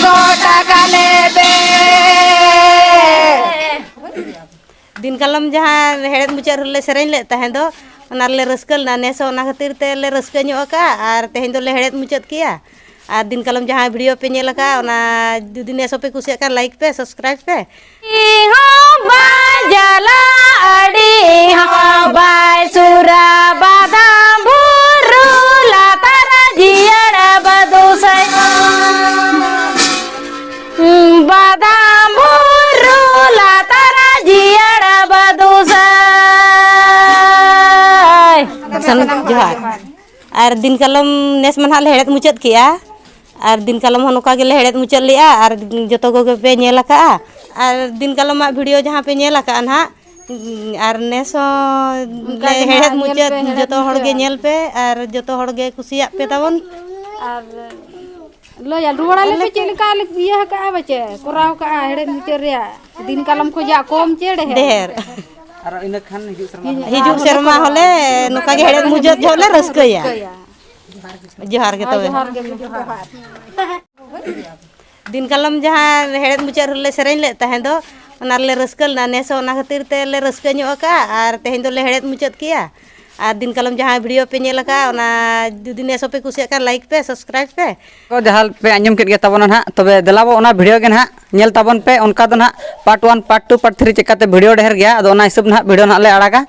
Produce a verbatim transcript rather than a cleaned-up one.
ᱠᱚ ᱴᱟᱠᱟ ᱞᱮ ᱯᱮ᱾ ᱫᱤᱱ ᱠᱟᱞᱚᱢ ᱡᱟᱦᱟᱸ ᱦᱮᱲᱦᱮᱫ ᱢᱩᱪᱟᱹᱫ ᱨᱮᱞᱮ ᱥᱮᱨᱮᱧ ᱞᱮᱫ ᱛᱟᱦᱮᱸ ᱫᱚ, ᱚᱱᱟ ᱨᱮᱞᱮ ᱨᱟᱹᱥᱠᱟᱹ ᱞᱮᱱᱟ᱾ ᱱᱮᱥ ᱦᱚᱸ ᱚᱱᱟ ᱠᱷᱟᱹᱛᱤᱨ ᱛᱮᱞᱮ ᱨᱟᱹᱥᱠᱟᱹ ᱧᱚᱜ ᱟᱠᱟᱫᱼᱟ ᱟᱨ ᱛᱮᱦᱮᱧ ᱫᱚᱞᱮ ᱦᱮᱲᱦᱮᱫ ᱢᱩᱪᱟᱹᱫ ᱠᱮᱜᱼᱟ᱾ ᱟᱨ ᱫᱤᱱ ᱠᱟᱞᱚᱢ ᱡᱟᱦᱟᱸ ᱵᱷᱤᱰᱤᱭᱳ ᱯᱮ ᱧᱮᱞ ᱟᱠᱟᱫᱼᱟ, ᱚᱱᱟ ᱡᱩᱫᱤ ᱱᱮᱥ ᱦᱚᱸᱯᱮ ᱠᱩᱥᱤᱭᱟᱜ ᱠᱷᱟᱱ, ᱞᱟᱭᱤᱠ ᱯᱮ, ᱥᱟᱵᱥᱠᱨᱟᱭᱤᱵᱽ ᱯᱮ᱾ ᱦᱚᱸ ᱵᱟᱭ ᱪᱟᱞᱟᱜ ᱟᱹᱰᱤ ᱦᱚᱸ ᱵᱟᱭ ᱥᱩᱨᱟ ᱵᱟᱫᱟᱢ ᱵᱩᱨᱩ ᱞᱟᱛᱟᱨ ᱡᱤᱭᱟᱹᱲ ᱵᱟᱹᱫᱩ ᱥᱟᱭ᱾ ᱵᱟᱫᱟᱢ ᱵᱩᱨᱩ ᱞᱟᱛᱟᱨ ᱡᱤᱭᱟᱹᱲ ᱵᱟᱹᱫᱩ ᱥᱟᱭ᱾ ᱡᱚᱦᱟᱨ᱾ ᱟᱨ ᱫᱤᱱ ᱠᱟᱞᱚᱢ ᱱᱮᱥ ᱢᱟ ᱱᱟᱦᱟᱜ ᱞᱮ ᱦᱮᱲᱦᱮᱫ ᱢᱩᱪᱟᱹᱫ ᱠᱮᱜᱼᱟ, ᱟᱨ ᱫᱤᱱ ᱠᱟᱞᱚᱢ ᱦᱚᱸ ᱱᱚᱝᱠᱟ ᱜᱮᱞᱮ ᱦᱮᱲᱦᱮᱫ ᱢᱩᱪᱟᱹᱫ ᱞᱮᱜᱼᱟ, ᱟᱨ ᱡᱚᱛᱚ ᱠᱚᱜᱮ ᱯᱮ ᱧᱮᱞ ᱟᱠᱟᱜᱼᱟ᱾ ᱟᱨ ᱫᱤᱱ ᱠᱟᱞᱚᱢᱟᱜ ᱵᱷᱤᱰᱤᱭᱳ ᱡᱟᱦᱟᱸ ᱯᱮ ᱧᱮᱞ ᱟᱠᱟᱜᱼᱟ ᱱᱟᱦᱟᱜ, ᱟᱨ ᱱᱮᱥ ᱦᱚᱸ ᱚᱱᱠᱟ ᱞᱮ ᱜᱮ ᱦᱮᱲᱦᱮᱫ ᱱᱟᱦᱟᱜ ᱧᱮᱞ ᱢᱩᱪᱟᱹᱫ, ᱯᱮ, ᱦᱮᱲᱦᱮᱫ ᱡᱚᱛᱚ ᱦᱚᱲ ᱜᱮ ᱢᱩᱪᱟᱹᱫ᱾ ᱧᱮᱞ ᱯᱮ ᱟᱨ ᱡᱚᱛᱚ ᱦᱚᱲ ᱜᱮ ᱠᱩᱥᱤᱭᱟᱜ ᱯᱮ ᱛᱟᱵᱚᱱ᱾ ᱟᱨ ᱞᱟᱹᱭᱟ, ᱨᱩᱣᱟᱹᱲ ᱟᱞᱮ ᱯᱮ, ᱪᱮᱫ ᱞᱮᱠᱟ ᱞᱮ ᱤᱭᱟᱹ ᱟᱠᱟᱜᱼᱟ, ᱵᱟᱪᱮ ᱠᱚᱨᱟᱣ ᱟᱠᱟᱜᱼᱟ ᱦᱮᱲᱦᱮᱫ ᱢᱩᱪᱟᱹᱫ ᱨᱮᱭᱟᱜ᱾ ᱫᱤᱱ ᱠᱟᱞᱚᱢ ᱠᱷᱚᱱᱟᱜ ᱠᱚᱢ ᱪᱮ ᱰᱷᱮᱨ? ᱰᱷᱮᱨ᱾ ᱟᱨ ᱤᱱᱟᱹ ᱠᱷᱟᱱ ᱦᱤᱡᱩᱜ ᱥᱮᱨᱢᱟ ᱦᱚᱸ ᱦᱤᱡᱩᱜ ᱥᱮᱨᱢᱟ ᱦᱚᱸᱞᱮ ᱱᱚᱝᱠᱟ ᱜᱮ ᱦᱮᱲᱦᱮᱫ ᱢᱩᱪᱟᱹᱫ ᱡᱚᱦᱚᱜ ᱞᱮ ᱨᱟᱹᱥᱠᱟᱹᱭᱟ᱾ ᱡᱚᱦᱟᱨ ᱜᱮ ᱦᱳᱭ, ᱛᱚᱵᱮ᱾ ᱡᱚᱦᱟᱨ ᱜᱮ, ᱡᱚᱦᱟᱨ᱾ ᱫᱤᱱ ᱠᱟᱞᱚᱢ ᱡᱟᱦᱟᱸ ᱦᱮᱲᱦᱮᱫ ᱢᱩᱪᱟᱹᱫ ᱨᱮᱞᱮ ᱥᱮᱨᱮᱧ ᱞᱮᱫ ᱛᱟᱦᱮᱸ ᱫᱚ, ᱚᱱᱟ ᱨᱮᱞᱮ ᱨᱟᱹᱥᱠᱟᱹ ᱞᱮᱱᱟ᱾ ᱱᱮᱥ ᱦᱚᱸ ᱚᱱᱟ ᱠᱷᱟᱹᱛᱤᱨ ᱛᱮᱞᱮ ᱨᱟᱹᱥᱠᱟᱹ ᱧᱚᱜ ᱟᱠᱟᱫᱼᱟ ᱟᱨ ᱛᱮᱦᱮᱧ ᱫᱚᱞᱮ ᱦᱮᱲᱦᱮᱫ ᱢᱩᱪᱟᱹᱫ ᱠᱮᱜᱼᱟ᱾ ᱟᱨ ᱫᱤᱱ ᱠᱟᱞᱚᱢ ᱡᱟᱦᱟᱸ ᱵᱷᱤᱰᱤᱭᱳ ᱯᱮ ᱧᱮᱞ ᱟᱠᱟᱫᱼᱟ, ᱚᱱᱟ ᱡᱩᱫᱤ ᱱᱮᱥ ᱦᱚᱸᱯᱮ ᱠᱩᱥᱤᱭᱟᱜ ᱠᱷᱟᱱ, ᱞᱟᱭᱤᱠ ᱯᱮ, ᱥᱟᱵᱥᱠᱨᱟᱭᱤᱵᱽ ᱯᱮ᱾ ᱠᱚ ᱡᱟᱦᱟᱸ ᱯᱮ ᱟᱸᱡᱚᱢ ᱠᱮᱫ ᱜᱮᱭᱟ ᱛᱟᱵᱚᱱᱟ ᱱᱟᱦᱟᱜ, ᱛᱚᱵᱮ ᱫᱮᱞᱟ ᱵᱚ ᱚᱱᱟ ᱵᱷᱤᱰᱤᱭᱳ ᱜᱮ ᱱᱟᱦᱟᱜ ᱧᱮᱞ ᱛᱟᱵᱚᱱ ᱯᱮ᱾ ᱚᱱᱠᱟ ᱫᱚ ᱱᱟᱦᱟᱜ part one, part two, part three ᱪᱮᱠᱟᱛᱮ ᱵᱷᱤᱰᱤᱭᱳ ᱰᱷᱮᱨ ᱜᱮᱭᱟ, ᱟᱫᱚ ᱚᱱᱟ ᱦᱤᱥᱟᱹᱵ ᱱᱟᱦᱟᱜ ᱵᱷᱤᱰᱤᱭᱳ ᱱᱟᱦᱟᱜ ᱞᱮ ᱟᱲᱟᱜᱟ᱾